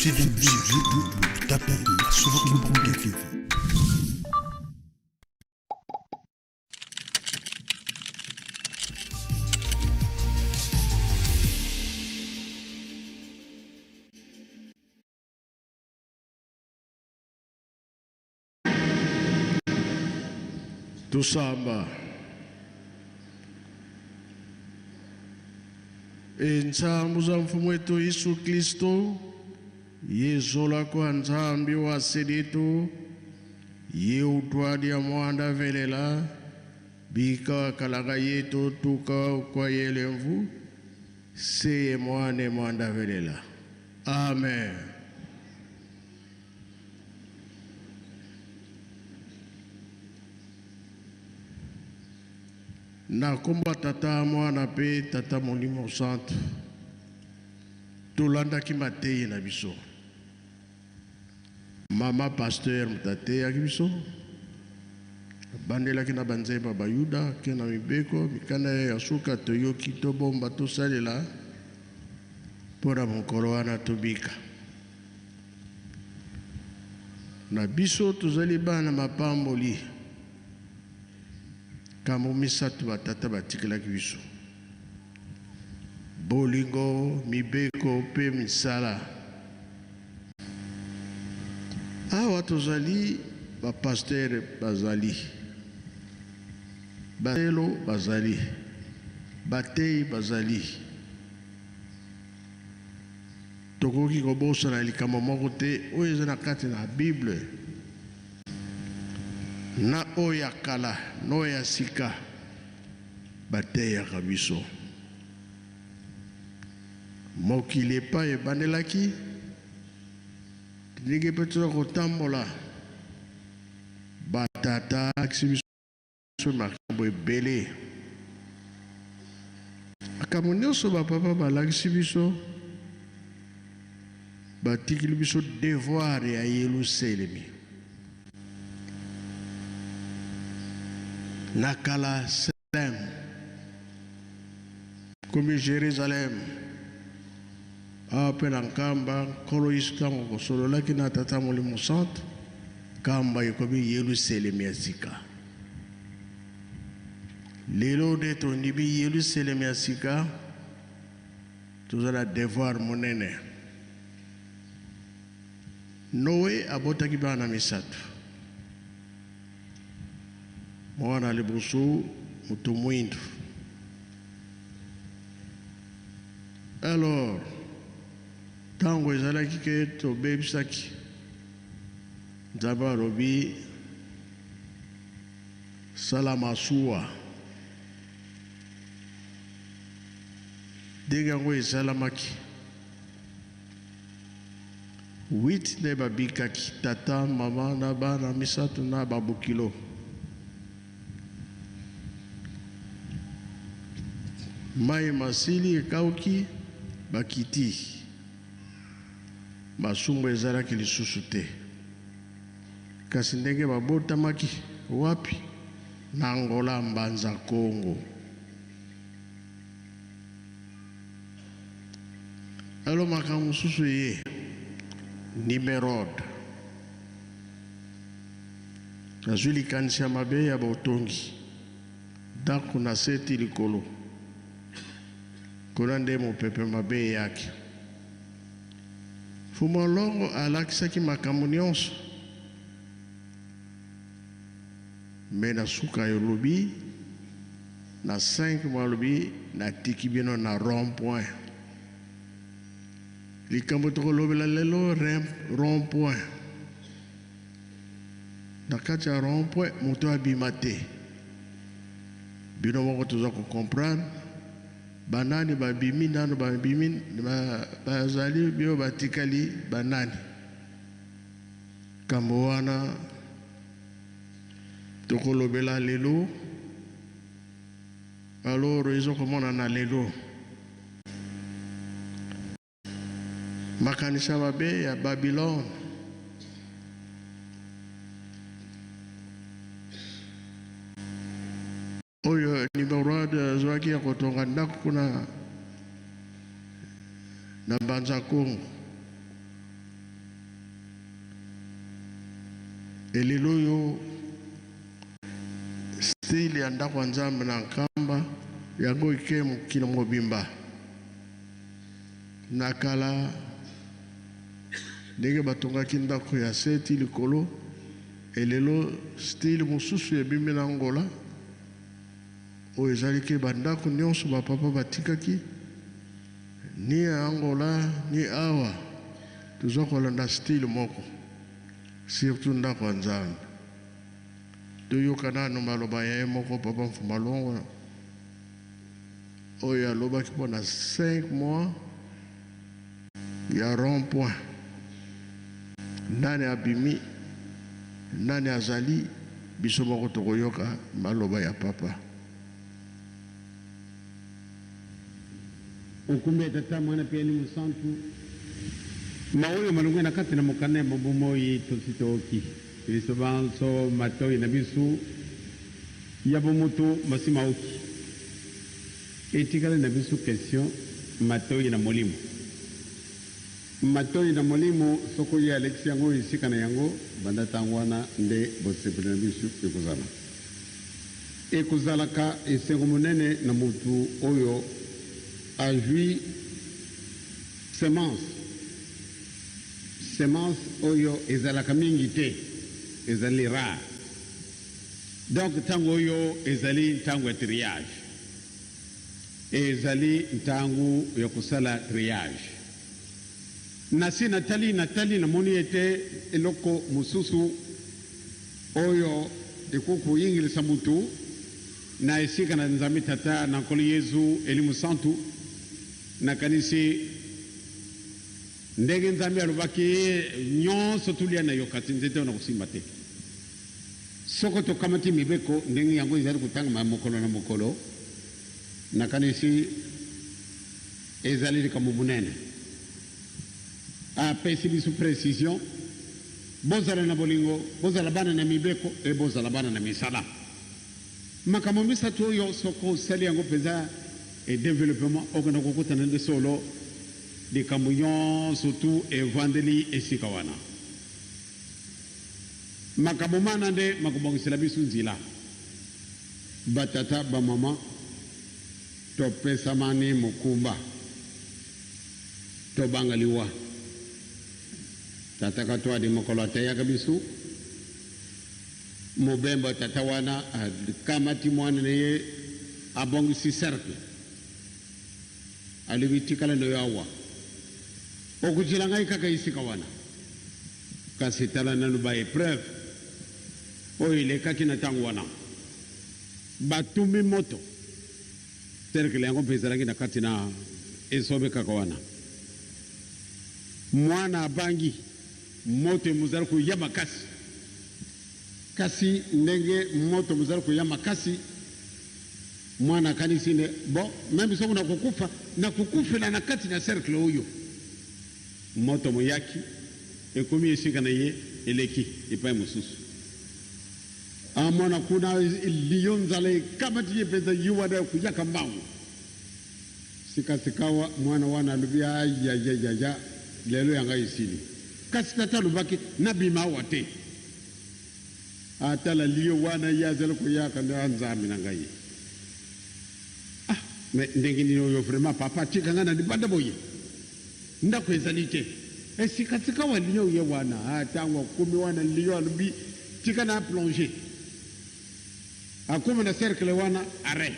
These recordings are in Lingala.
Suivez-nous sur YouTube, tapez Solo Kimbangu TV. Tusamba. Entsambu za mfumu wetu Yesu Kristo yezola kwa Nzambi wa seditu yeutwadia mwanda velela bika kalaga yetu tuka kwa yelemvu seye mwane mwanda velela. Amen. Na nkombo ya Tata, Mwana mpe Tata Molimo Santu, tolandaki mateyi na biso. Mama pasteur moto ateyaki biso, abandelaki na banzemba Bayuda ke na mibeko mikanda ya suka toyoki tobomba tosalela mpo na mokolo wana tobika. Na biso tozali bana mapamboli. Kambo misatu ba tata batikelaki biso, bolingo, mibeko mpe misala. Awa tozali ba pasteur bazali, ba telo bazali, bateyi bazali. Tokoki kobosana likambo moko te oyo eza na kati na Bible. Na oyo ya kala na oyo ya sika bateyaka biso. Mokili epai ebandelaki, ndenge mpe toza kotambola, batata balakisi biso makambo ebele. Makambo nyonso ba papa balakisi biso, batikili biso devoir ya Yelusalemi. Na kala Salem komi Jerusalem, awa mpe na Nkamba, Nkolo Yesu ntango kosololaki na Tata Molimo Santu, Nkamba ekomi Yelusalemi ya sika. Lelo nde tondimi Yelusalemi ya sika, toza na devoir monene. Noe abotaki bana misato. Mwana liboso moto mwindu. Alors, tango ezalaki ke tobebisaki, Nzambe alobi Sala masuwa. Ndenge yango esalamaki. Huit nde babikaki, tata, mama na bana misatu na babokilo. Mayi masili ekauki, bakiti. Masumu ezalaki lisusu te. Kasi ndenge babotamaki wapi? Na Angola, Mbanza Kongo. Alors makambo mosusu eye, Nimerode azwi likanisi ya mabe ya botongi ndako na se ti likolo. Kuna nde mopepe mabe eyaki. Mfumu Longo alakisaki makambo nionso mais na suka olobi na 5 mois alobi natiki bino na rond point. Likambo tokolobela lelo rond point. Na kati ya rond point moto abima te. Bino moko toza ko comprendre. Ba nani ba bimi nanu ba bimi ba zali bio ba tikali ba nani? Kambo wana toko lobela lelo alors ezo komonana lelo. Makanisi ya mabe ya Babylone. Oyo Nimrod azwaki ya kotonga ndako kuna na Mbanza Kongo. Elelo oyo style ya ndako ya Nzambe na Nkamba yango eke mokili mobimba. Na kala ndenge batongaki ndako ya se ti likolo, elelo style mosusu ebimi na Angola oyo ezali ke ba ndako nionso ba papa batikaki ni ya Angola ni awa toza kolanda style moko. Surtout ndako ya Nzambe. Toyoka nanu maloba ya ye moko papa Mfuma Longwa oyo alobaki mpo na 5 mois ya rond point. Nani abimi, nani azali, biso moko tokoyoka maloba ya papa. Nkombo ya Tata, Mwana mpe Elimo Santu. Maoyo malongwe na kati na mokanda ya mabomoi tosi tooki. Biso banso matoi na biso ya bomoto masi maoki. Etikali na biso question matoi na molimo. Matoi na molimo soko ye alekisi yango esika na yango, banda tango wana nde bosepeli na biso ekozala. Ekozalaka esengo monene na mutu oyo azwi semence, semence oyo ezalaka mingi te, ezali rare. Donc tango oyo ezali ntango ya triage. Ezali ntango ya kosala triage. Nasi natali, natali, namoni ete eloko mosusu oyo ekoki koyingilisa mutu na esika na Nzambe Tata, na Nkolo Yezu, Elimo Santu. Nakanisi ndenge Nzambe alobaki, Nyonso tulia na yo, kasi nzete wana kosimba te. Soko tokamati mibeko ndenge yango ezali kotangama mokolo na mokolo, nakanisi ezali likambo monene. Apesi biso precision, Bozala na bolingo, bozala bana na mibeko e bozala bana na misala. Makambo misatu oyo soko osali yango mpenza e developpement, okenda kokutana nde solo likambo nyonso tu evandeli esika wana. Makambo mana nde makobongisela biso nzila. Ba tata, ba mama, topesamani mokumba. Tobanga liwa. Tata Katuadi mokolo ateyaka biso mobembo, tata wana akamati mwana na ye, abongisi cercle, alobi tikala na yo awa, okojela ngai kaka esika wana. Kasi tala nanu ba epreuves oyo elekaki na tango wana. Batumbi moto. Cercle yango mpe ezalaki na kati na esobe kaka wana. Mwana abangi, moto emozali koya makasi. Kasi ndenge moto mozali koya makasi, mwana akanisi nde, Bon, meme soko nakokufa, nakokufela na kati na cercle oyo. Moto moyaki, ekomi esika na ye, eleki epai mosusu. Amona kuna liyo nzala ekamati ye mpenza, ye wana ya koyaka mbangu. Sika-sikawa mwana wana alobi, Ayayayaya, lelo ya ngai esili. Kasi tata alobaki, Nabima awa te. Atala liyo wana ye azali koyaka nde, Ah, Nzambe na ngai! Ah, mais ndenge nini oyo vraiment papa atika ngai na libanda boye? Ndako ezali te. Esika sikawa lion ye wana ah tango akomi wana lion alobi tika na plonger. Akoma na cercle wana arret.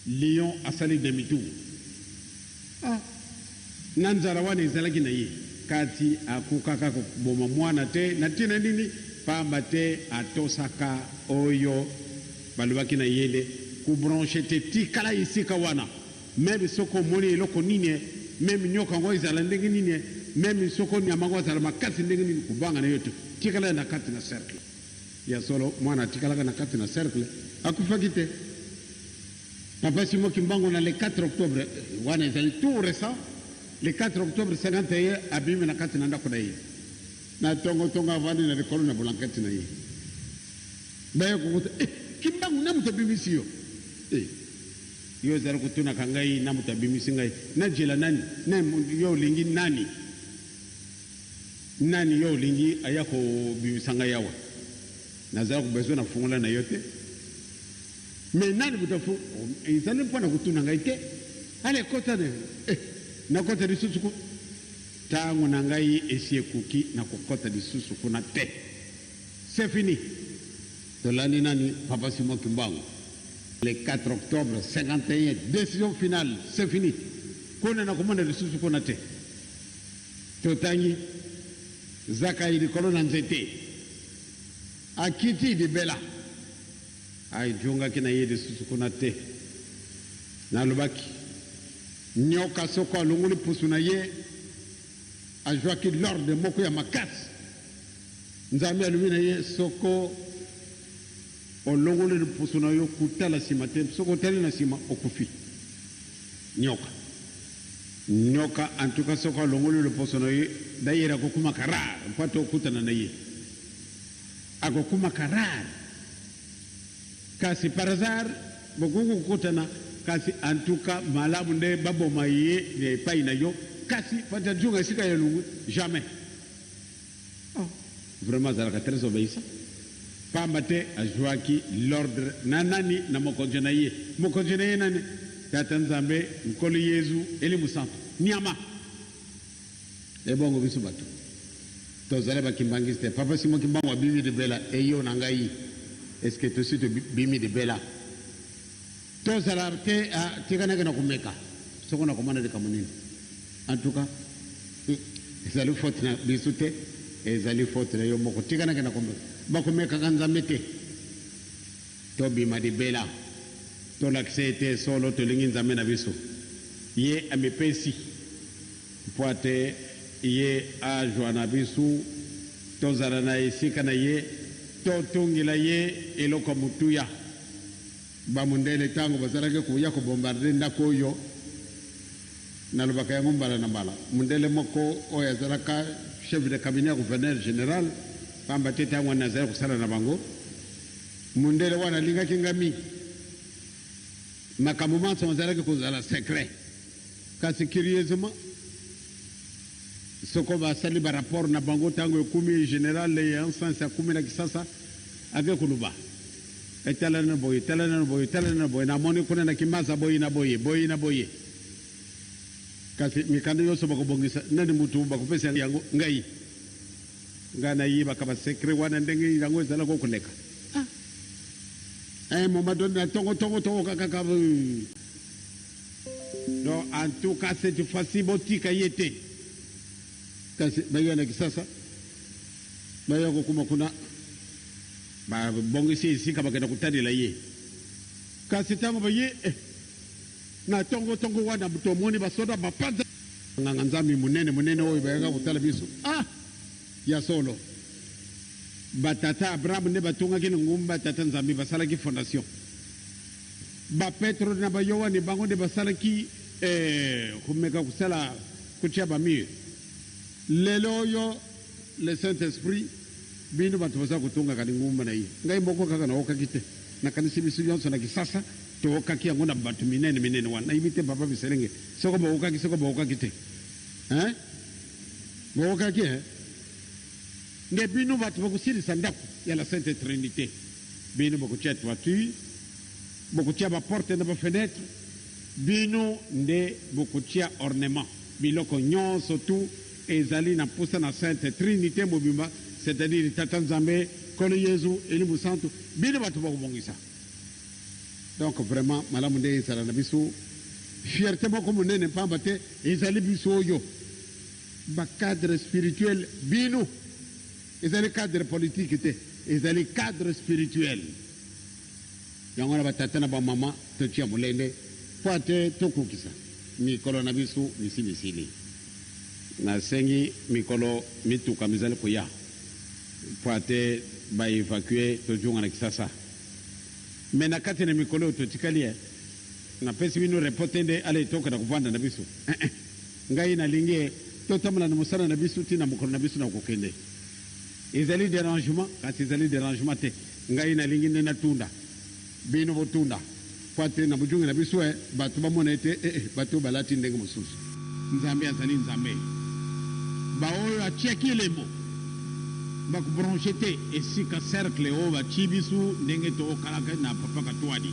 Lion asali demi tour. Ah na nzala wana ezalaki na ye kasi akokaka koboma mwana te na tina nini? Pamba te atosaka oyo balobaki na ye nde ko broncher te tikala esika wana. Meme soki omoni eloko nini eh, meme nioka yango ezala ndenge nini eh, meme soko niama yango azala makasi ndenge nini, kobanga nayo te, tikala na kati na cercle. Ya solo mwana atikalaka na kati na cercle, akufaki te. Papa Simon Kimbangu na le 4 octobre, wana ezali tout recent, le 4 octobre 51 abimi na kati na ndako na ye. Na tongo tongo avandi na likolo na bulanketi na ye. Baye kokuta, eh, Kimbangu na moto abimisi yo? Eh. Yo ozali kotunaka ngai na moto abimisi ngai, najela nani? Na yo olingi nani? Nani yo olingi aya kobimisa ngai awa? Nazala ko besoin na fungola na yo te. Mais nani moto afu ezali mpo na kotuna ngai te. Ale kota na eh nakota lisusu ku tango na ngai esi ekoki nakokota lisusu kuna te. C'est fini. Tolandi nani? Papa Simon Kimbangu. Le 4 octobre 51 decision finale c'est fini. Kuna nakomona lisusu kuna te. Totangi Zakai likolo na nzete, akiti libela, ajongaki na ye lisusu kuna te. Nalobaki, nyoka soko alongoli pusu na ye, azwaki lorde moko ya makasi. Nzambe alobi na ye, soko olongoli lipusu na yo, kotala sima te, soki otali na sima, okufi. Nyoka. Nyoka en tout cas soki alongoli loposo na ye d'ailleurs akokumaka rare mpo ata okutana na ye akokumaka rare kasi par hasard bokoki kokutana kasi en tout cas malamu nde baboma ye na epai na yo kasi pata nzunga esika ya longwe jamais. Oh, vraiment azalaka très obeissant pamba te azuaki l'ordre na nani? Na mokonzi na ye. Mokonzi na ye nani? Tata Nzambe, Nkolo Yezu, Elimu Santu. Niama! Ebongo biso batu tozali ba kimbanguiste te. Papa Simon Kimbangu abimi libela eyo na ngai. Est-ce que tosi tobimi libela? Tozala te ah, tika nakenda komeka soko nakomona likambo nini. En tout cas ezali faute na biso te, ezali faute na yo moko. Tika nakenda komeka. Bakomekaka Nzambe te. Tobima libela, tolakisa ete solo tolingi Nzambe na biso. Ye amipesi mpo ate ye azwa na biso, tozala na esika na ye, totungila ye eloko ya motuya. Ba mundele tango bazalaki koya ko bombarder ndako oyo, nalobaka yango mbala na mbala, mundele moko oyo azalaka chef de cabinet ya gouverneur general, pamba te tango wana nazalaki kosala na bango, mundele wana alingaki nga mingi. Makambo manso mazalaki kozala secret. Kasi curieusement, soko basali ba rapport na bango tango ekomi general Janssens akomi na Kisasa, ake koloba. Etala nanu boye, tala nanu boye, tala nanu boye, namoni kuna na Kimbaza boye na boye, boye na boye. Kasi mikanda nyonso bakobongisa, nani mutu bakopesa yango? Ngai. Ngai nayebaka ba secret wana ndenge yango ezalaka koleka. Ah! Un moment donné, na tongo tongo tongo kaka kaka. Donc en tout cas cette fois-ci botika ye te. Kasi baya na Kisasa, baya kokoma kuna. Ba bongisi esika bakenda kotalela ye. Kasi tango baye, eh, na tongo tongo wana tomoni ba soda ba panza nganga nzambe monene monene oyo bayaka kotala biso. Ah! Ya solo. Ba tata Abraham nde batongaki lingomba tata Nzambe, basalaki fondation. Ba Petro na ba Yoane bango nde basalaki, eh, komeka kosala kotia ba mur. Lelo oyo le Saint Esprit bino bato boza kotongaka lingomba na ye. Ngai moko kaka naokaki te. Nakanisi biso nyonso na Kisasa tookaki yango na bato minene minene wana. Nayebi te papa Biselenge soko bookaki soko bookaki te. Hein? Bookaki hein? Nde bino bato bokosilisa ndako ya la Sainte Trinite. Bino bokotia toiture, bokotia ba porte na ba fenetre, bino nde bokotia ornement. Biloko nyonso tout ezali na posa na Sainte Trinite mobimba, c'est à dire Tata Nzambe, Nkolo Yezu, Elimo Santu, bino bato bokobongisa. Donc vraiment malamu nde ezala na biso fierte moko monene pamba te ezali biso oyo ba cadre spirituel bino ezali cadre politique te ezali cadre spirituel. Yango wana ba tata na ba mama totia molende mpo ate tokokisa mikolo na biso misi misili. Nasengi mikolo mituka mizali koya mpo ate ba evacuer tozonga na Kisasa. Mais na kati na mikolo oyo totikali eh, napesi bino repos te nde allez tokenda kovanda na biso. Eh eh. Ngai nalingi eh, totambola na mosala na biso ti na mokolo na biso na kokende. Ezali derangement kasi ezali derangement te. Ngai nalingi nde natunda, bino botunda, mpo ete na bojungi na biso eh, bato bamona ete eh, eh, bato oyo balati ndenge mosusu. Nzambe azali Nzambe. Baoyo atiaki elembo bakobranche te esika cercle oyo batie biso ndenge tokalaka na papa Katuadi,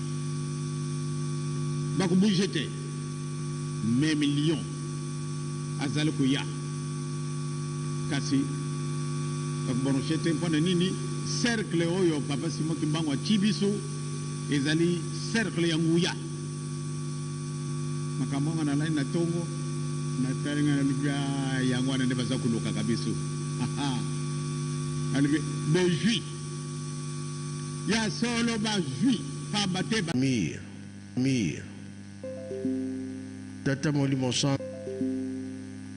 bakobouge te. Même lion azali koya, kasi bakobranche te. Mpona nini? Cercle oyo papa Simon Kimbangu atie biso ezali cercle ya nguya. Makambo yango nalali na ntongo, natali ngai, nalobi: yango wana nde baza kolukaka biso. Alobi bozwi ya solo, bazwi pamba te. Mire mire. Tata Molimo Santu,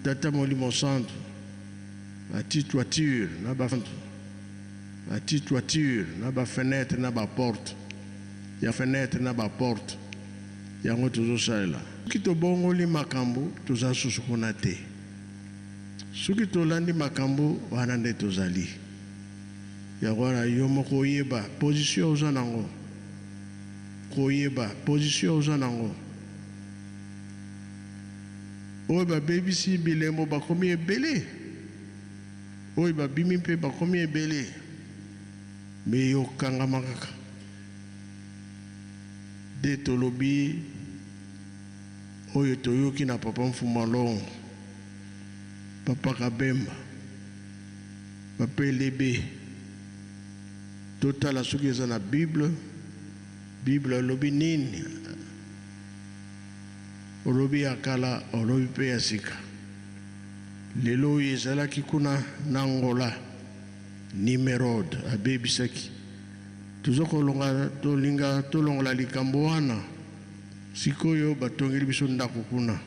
Tata Molimo Santu, ati toiture na ba, ati toiture na bafenêtre na baporte ya fenêtre na baporte. Yango tozosalela. Soki tobongoli makambo, toza susu kuna te. Soki tolandi makambo wana nde tozali. Yango wana, yo moko oyeba position oza nango, koyeba position oza nango. Oyo babebisi bilembo bakomi ebele, oyo babimi mpe bakomi ebele, mais yokangama kaka nde tolobi oyo toyoki na papa Mfuma Longo, papa Kabemba, papa Elebe. Totala soki eza na Bible. Bible alobi nini? Olobi ya kala, olobi mpe ya sika. Lelo oyo ezalaki kuna na Angola, Nimerode abebisaki. Toza kolonga, tolinga tolongola likambo wana. Sikoyo batongeli biso ndako kuna.